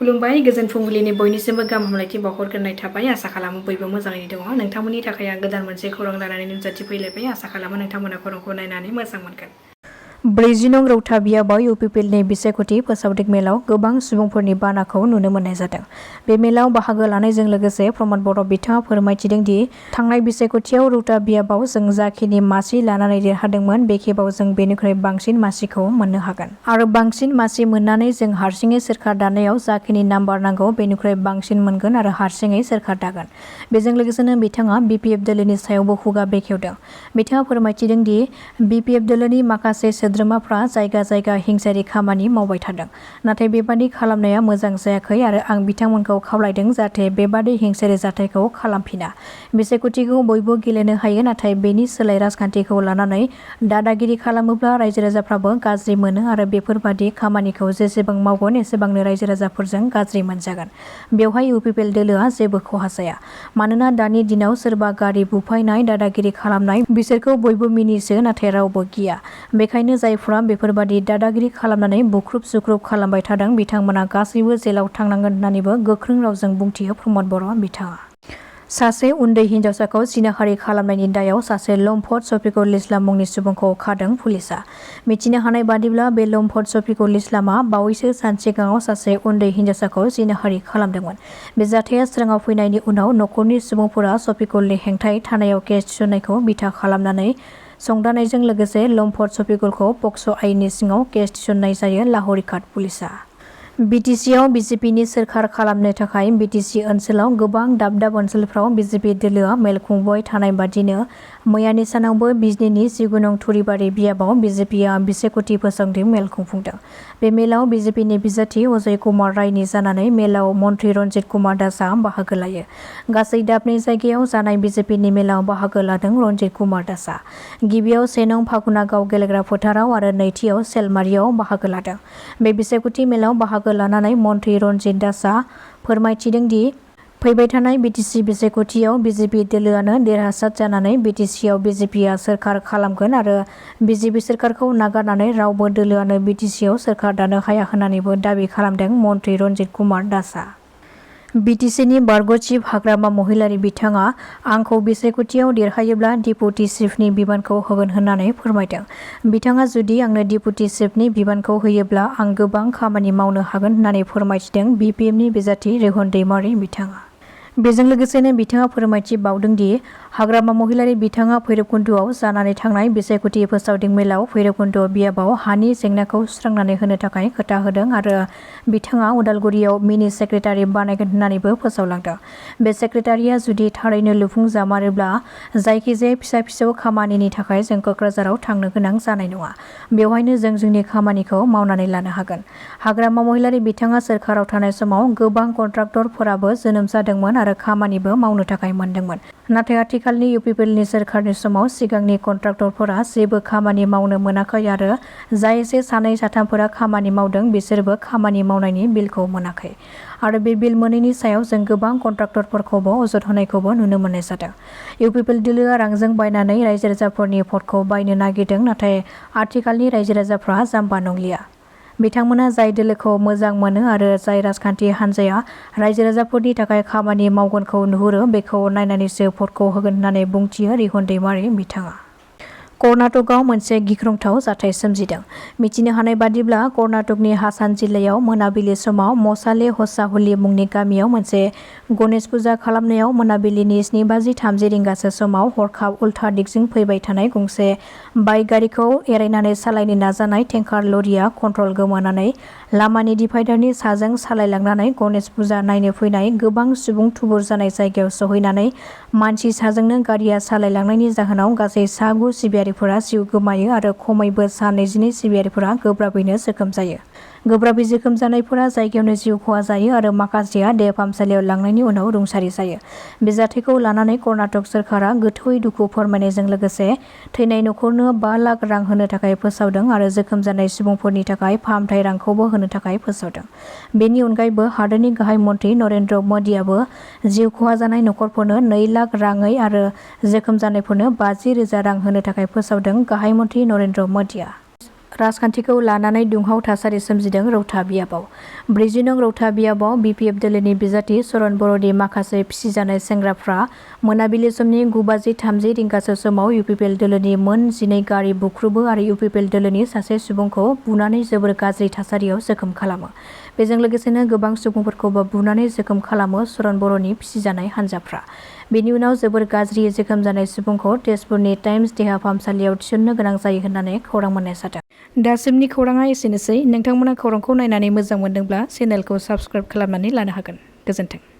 खुलुमबाय गोजोन फुंबिलिनि बयनिसिमबो गाहाम हामलायथि बावहरग्रोनाय थाबाय। आसा खालामो बयबो मोजाङैनो दङ। नोंथांमोननि थाखाय आं गोदान मोनसे खौरां लानानै नुजाथिफैलायबाय। आसा खालामो नोंथांमोना खौरांखौ नायनानै मोजां मोनगोन। 40 नं रौता बियाबाव UPPLनि बिसायख'थि फोसावदिं मेलाव गोबां सुबुंफोरनि बानाखौ नुनो मोननाय जादों। बे मेलाव बाहागो लानायजों लोगोसे प्रमद बर' बिथाङा फोरमायथिदों दि थांनाय बिसायख'थियाव रौता बियाबाव जों जाखिनि मासि लानानै देरहादोंमोन बे खेबाव जों बेनिख्रुइ बांसिन मासिखौ मोननो हागोन। आरो बांसिन मासि मोननानै जों हारसिङै सोरखार दानायाव जाखिनि नाम्बार नांगौ बेनिख्रुइ बांसिन मोनगोन आरो हारसिङै सोरखार दागोन। बेजों लोगोसेनो बिथाङा BPF दोलोनि सायावबो खुगा बेखेवदों। बिथाङा फोरमायथिदों दि BPF दोलोनि माखासे सोद्रोमाफ्रा जायगा जायगा हिंसायारि खामानि मावबाय थादों। नाथाय बेबादि खालामनाया मोजां जायाखै आरो आं बिथांमोनखौ खावलायदों जाहाथे बेबादि हिंसायारि जाथायखौ खालामफिना। बिसायख'थिखौ बयबो गेलेनो हायो नाथाय बेनि सोलाय राजखान्थिखौ लानानै दादागिरि खालामोब्ला रायजो राजाफ्राबो गाज्रि मोनो आरो बेफोरबादि खामानिखौ जेसेबां मावगोन एसेबांनो रायजो राजाफोरजों गाज्रि मोनजागोन। बेवहाय UPPL दोलोआ जेबो खहा जाया। मानोना दानि दिनाव सोरबा गारि बुफायनाय दादागिरि खालामनाय बिसोरखौ बयबो मिनिसो नाथाय रावबो गिया। बेखायनो जायफ्रा बेफोरबादि दादागिरि खालामनानै बुख्रुब सुख्रुब खालामबाय थादों बिथांमोना गासैबो जेलाव थांनांगोन होननानैबो गोख्रों रावजों बुंथियो प्रमद बर' बिथाङा। सासे उन्दै हिनजावसाखौ जिनाहारि खालामनायनि दायाव सासे लम्फद शफिकुल इस्लाम मुंनि सुबुंखौ खादों पुलिसआ। मिथिनो हानाय बादिब्ला बे लम्फद शफिकुल इस्लामआ बावैसो सान सिगाङाव सासे उन्दै हिनजावसाखौ जिनाहारि खालामदोंमोन। बे जाथाया स्राङाव फैनायनि उनाव नखरनि सुबुंफोरा शफिकुलनि हेंथायै थानायाव केस थिसननायखौ बिथा खालामनानै संदाननायजों लोगोसे लम्फद शफिकुलखौ पक्स' आयेननि सिङाव केस थिसननाय जायो लाहौरीघाट पुलिसआ। BTCआव BJPनि सोरखार खालामनो थाखाय BTC ओनसोलाव गोबां दाब दाब ओनसोलफ्राव BJP दोलोआ मेल खुंबाय थानाय बादिनो मैयानि सानावबो बिजनीनि 19 नं थुरिबारि बियाबाव BJPआ बिसायख'थि फोसावदिं मेल खुंफुंदों। बे मेलाव BJPनि बिजाथि अजय कुमार रायनि जानानै मेलाव मन्त्रि रन्जित कुमार दासआ बाहागो लायो। गासै दाबनै जायगायाव जानाय BJPनि मेलाव बाहागो लादों रन्जित कुमार दासआ। गिबियाव 1 नं फागुनागाव गेलेग्रा फोथाराव आरो नैथियाव सेलमारियाव बाहागो लादों। बे बिसायख'थि मेलाव बाहागो लानानै मन्त्रि रन्जित दासआ फोरमायथिदों दि फैबाय थानाय BTC बिसायख'थियाव BJP दोलोआनो देरहासार जानानै BTCआव BJPआ सोरखार खालामगोन आरो BJP सोरखारखौ नागारनानै रावबो दोलोआनो BTCआव सोरखार दानो हाया होननानैबो दाबि खालामदों मन्त्रि रन्जित कुमार दासआ। BTCनि बारग' चिफ हाग्रामा महिलारी बिथाङा आंखौ बिसायख'थियाव देरहायोब्ला डिपुटि चिफनि बिबानखौ होगोन होननानै फोरमायदों। बिथाङा जुदि आंनो डिपुटि चिफनि बिबानखौ होयोब्ला आं गोबां खामानि मावनो हागोन होननानै फोरमायथिदों BPMनि बिजाथि रेहन दैमारी बिथाङा। बेजों लोगोसेनो बिथाङा फोरमायथि बावदों दि हाग्रामा महिलारी बिथाङा भैरबकुन्द'आव जानानै थांनाय बिसायख'थि फोसावदिं मेलाव भैरबकुन्द' बियाबाव हानि जेंनाखौ सुस्रांनानै होनो थाखाय खोथा होदों आरो बिथाङा उदालगुरियाव मिनि सेक्रेटारि बानायगोन होननानैबो फोसावलांदों। बे सेक्रेटारिया जुदि थारैनो लुफुंजामारोब्ला जायखिजाया फिसा फिसौ खामानिनि थाखाय जों क'क्राझाराव थांनो गोनां जानाय नङा। बेवहायनो जों जोंनि खामानिखौ मावनानै लानो हागोन। हाग्रामा महिलारी बिथाङा सोरखाराव थानाय समाव गोबां कन्ट्राक्टरफोराबो जोनोम जादोंमोन आरो खामानिबो मावनो थाखाय मोनदोंमोन। नाथाय आथिखालनि UPPLनि सोरखारनि समाव सिगांनि कन्ट्राक्टरफोरा जेबो खामानि मावनो मोनाखै आरो जाय एसे सानै साथामफोरा खामानि मावदों बिसोरबो खामानि मावनायनि बिलखौ मोनाखै। आरो बे बिल मोनैनि सायाव जों गोबां कन्ट्राक्टरफोरखौबो अजद होनायखौबो नुनो मोननाय जादों। UPPL दोलोआ रांजों बायनानै रायजो राजाफोरनि भटखौ बायनो नागिरदों नाथाय आथिखालनि रायजो राजाफ्रा जाम्बा नंलिया। बिथांमोना जाय दोलोखौ मोजां मोनो आरो जाय राजखान्थि हान्जाया रायजो राजाफोरनि थाखाय खामानि मावगोनखौ नुहुरो बेखौ नायनानैसो भटखौ होगोन होननानै बुंथियो रेहन दैमारी बिथाङा। कर्नाटकआव मोनसे गिख्रंथाव जाथाय सोमजिदों। मिथिनो हानाय बादिब्ला कर्नाटकनि हासान जिल्लायाव मोनाबिलि समाव मसाले हसाहुली मुंनि गामियाव मोनसे गणेश फुजा खालामनायाव मोनाबिलिनि 7:30 रिंगासो समाव हरखाब उल्था दिगजों फैबाय थानाय गंसे बाइक गारिखौ एरायनानै सालायनो नाजानाय टेंकार लरिआ कन्ट्रल गोमानानै लामानि डिभाइडारनि साजों सालायलांनानै गणेश फुजा नायनो फैनाय गोबां सुबुं थुबुर जानाय जायगायाव सहैनानै मानसि साजोंनो गारिया सालायलांनायनि जाहोनाव गासै सा 9 सिबियारिफोरा जिउ गोमायो आरो खमैबो सा 22 सिबियारिफोरा गोब्राबैनो जोखोम जायो। गोब्राबै जोखोम जानायफोरा जायगायावनो जिउ खहा जायो आरो माखासेया देहा फाहामसालियाव लांनायनि उनाव रुंसारि जायो। बे जाथायखौ लानानै कर्नाटक सोरखारा गोथौयै दुखु फोरमायनायजों लोगोसे थैनाय नखरनो 5 लाख रां होनो थाखाय फोसावदों आरो जोखोम जानाय सुबुंफोरनि थाखाय फाहामथाय रांखौबो होनो थाखाय फोसावदों। बेनि अनगायैबो हादोरनि गाहाय मन्त्रि नरेन्द्र मोदीआबो जिउ खहा जानाय नखरफोरनो 2 लाख राङै आरो जोखोम जानायफोरनो 50,000 रां होनो थाखाय फोसावदों। गाहाय मन्त्रि नरेन्द्र मोदीआ राजखान्थिखौ लानानै दुंहाव थासारि सोमजिदों रौता बियाबाव। 40 नं रौता बियाबाव BPF दोलोनि बिजाथि चरण बर'नि माखासे फिसिजानाय सेंग्राफ्रा मोनाबिलि समनि 9:30 रिंगासो समाव UPPL दोलोनि मोन 12 गारि बुख्रुबो आरो UPPL दोलोनि सासे सुबुंखौ बुनानै जोबोर गाज्रि थासारियाव जोखोम खालामो। बेजों लोगोसेनो गोबां सुबुंफोरखौबो बुनानै जोखोम खालामो चरण बर'नि फिसिजानाय हान्जाफ्रा। बेनि उनाव जोबोर गाज्रि जोखोम जानाय सुबुंखौ तेजपुरनि टाइम्स देहा फाहामसालियाव थिसननो गोनां जायो होननानै खौरां मोननाय जादों। दासिमनि खौराङा एसेनोसै। नोंथांमोना खौरांखौ नायनानै मोजां मोनदोंब्ला चेनेलखौ साबस्क्राइब खालामनानै लानो हागोन। गोजोन्थों।